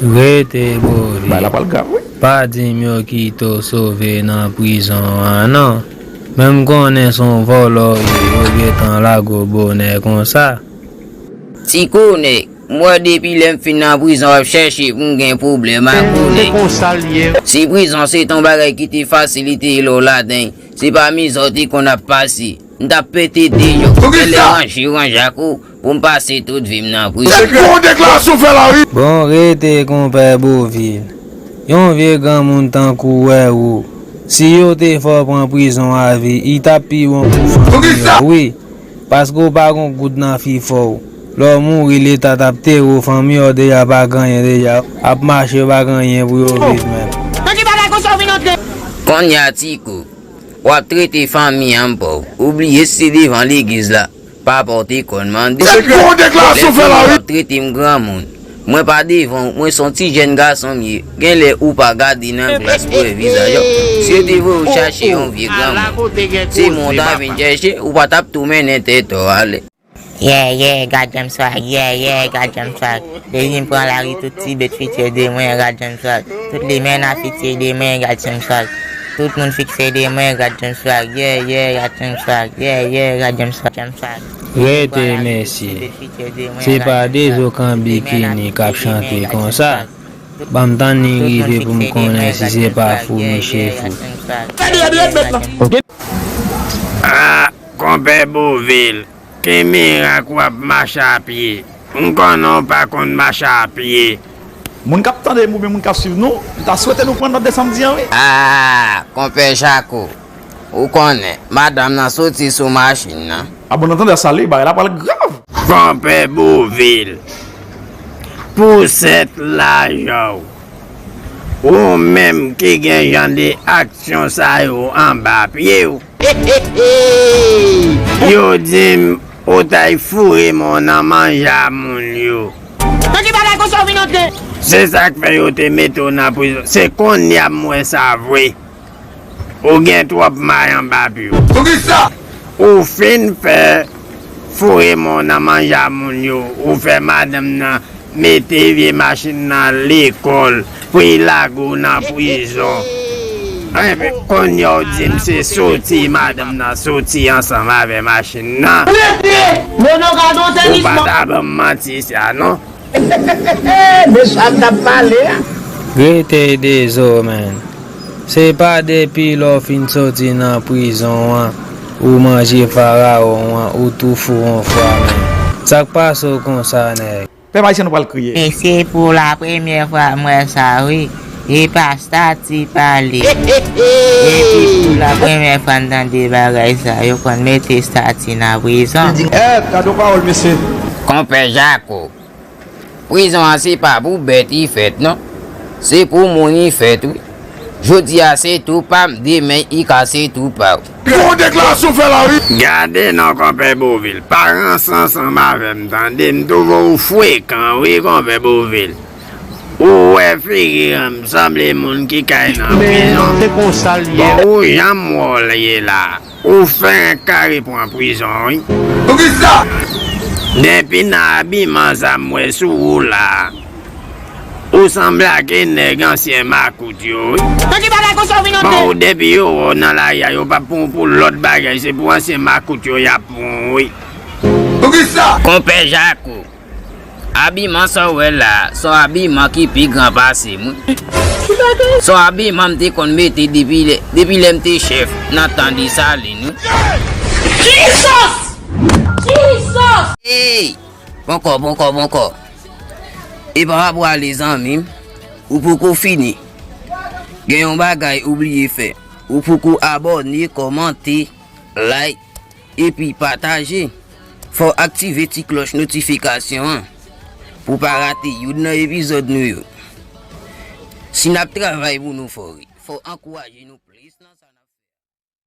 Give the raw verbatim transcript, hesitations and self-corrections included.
Rete Bovil. Bagay la pral grav, wi. Pa di m yo kite w sove nan prizon an, non. Men m konnen se yon vòlò w ye, yo gentan lage w bonè konsa. Ti Konèk, m wè depi lè m fin nan prizon w ap chèche pou m gen pwoblèm ak ou, nèg. Se konsa l ye. Si prizon se t on bagay ki te fasilite lè w ladan l, se pa mizè w te konn ap pase. M t ap pete deyò. Genlè ranje w an jako pou m pase tout vi m nan prizon. Se gwo deklarasyon w fè la, wi. Bon, rete konpè Bovil. Yon vye granmoun tankou w wè ou. Si yo te fè w pran prizon avi, li t ap pi bon pou fanmi w, wi. Paske w pa gon goud nan fifò w. Lè w mouri, Leta t ap tere w, fanmi w deja pa gen anyen deja. Ap mache, yo pa gen anyen pou yo viv menm. Nan ki bagay konsa w vin antre? Kounye a, Tiko, w ap trete fanmi an m pòv. Ou bliye si se devan legliz la, papa w te konn mande. Se gwo deklarasyon w fè la, wi. W ap trete m granmoun. Mwen pa devan w, mwen se yon ti jèn gason m ye. Genlè ou pa gade nan glas pou wè vizaj w. Si yo te voye w chache yon vye granmoun, se mwen w ta vin chèche, ou pa t ap tou mennen tèt w ale. Yeah, yeah, gad jan m swag, yeah, yeah, gad jan m swag. Depi m pran lari, tout ti bèt fixye de mwen, gad jan m swag. Tout limena fixye de mwen, gad jan m swag. Tout moun fixye de mwen, gad jan m swag, yeah, yeah, gad jan m swag, yeah, yeah, gad jan m swag, jan m swag. Rete mesye. Se pa Dezo k an bikini k ap chante konsa. Ban m tann li rive pou m konnen si se pa fou misye fou. Ah, konpè Bovil, ki mirak w ap mache a pye? M konnen w pa konn mache a pye. Moun k ap tande m oubyen moun k ap swiv nou, m ta swete nou pran nòt de sa m di an, wi. Ah, konpè Jako, ou konnen, madanm nan soti sou machin nan. Ah bon, nan tande sa li, bagay la pral grav. Konpè Bovil, pou sèt lajan w, ou menm ki gen jan de aksyon sa yo anba pye w. Yo di m ou t al foure men w nan manje a moun yo. Nan ki bagay konsa w vin antre? Se sa k fè yo te mete w nan prizon. Se kounye a m wè sa vre. Ou gen twòp may anba pye w. Poukisa? Ou fin fè foure men w nan manje a moun yo. Ou fè madanm nan mete vye machin nan lekòl pou l lage w nan prizon. Enben, kounye a w di m se soti madanm nan soti ansanm avè machin nan. Ou pa ta ban m manti sa non. Men sa m t ap pale a. Rete Dezo, man. Se pa depi lè w fin soti nan prizon an, ou manje farawon an, ou tou fou yon fwa, man. Sa k pase w konsa, nèg? Pèp ayisyen nou pral kriye. E se pou la premyè fwa m wè sa, wi. E pa stati pale. Depi pou la premyè fwa m tande bagay sa, yo konn mete stati nan prizon. Eh, gade yon pawòl, mesye. Konpè Jako, prizon an se pa pou bèt li fèt, non. Se pou moun li fèt, wi. Jodi a se tou pa m, demen li ka se tou pa w. Gwo deklarasyon w fè la, wi. Gade non, konpè Bovil. Pa ranse ansanm avè m, tande. M twouve w frekan, wi, konpè Bovil. Ou wè figi an m sanble moun ki kay nan prizon. Men se konsa l ye. Bon, ou janm wè w ye la. Ou fenk kare pran prizon, wi. Poukisa? Depi nan abiman sa m wè sou ou la, ou sanble ak nèg ansyen makout yo, wi. Nan ki bagay konsa w vin antre? Bon, ou depi yo wè w nan lari a, yo p ap pran w pou lòt bagay, se pou ansyen makout yo y ap pran w, wi. Poukisa? Konpè Jako. Abiman sa w wè la, se yon abiman ki pi gran pase m, wi. Se yon abiman m te konn mete depi lè, depi lè m te chèf nan tan Desalin, wi. Jesus! Jesus! Ey! Poko, poko, poko. E pa pa pwale, zanmi m. Ou poko fini. Gen yon bagay ou bliye fè. Ou poko abòne, kòmante, like, epi pataje. Fò w aktive ti klòch notifikasyon an pou w pa rate youn nan epizòd nou yo. Si n ap travay pou nou fò, wi, fò w ankouraje nou plis nan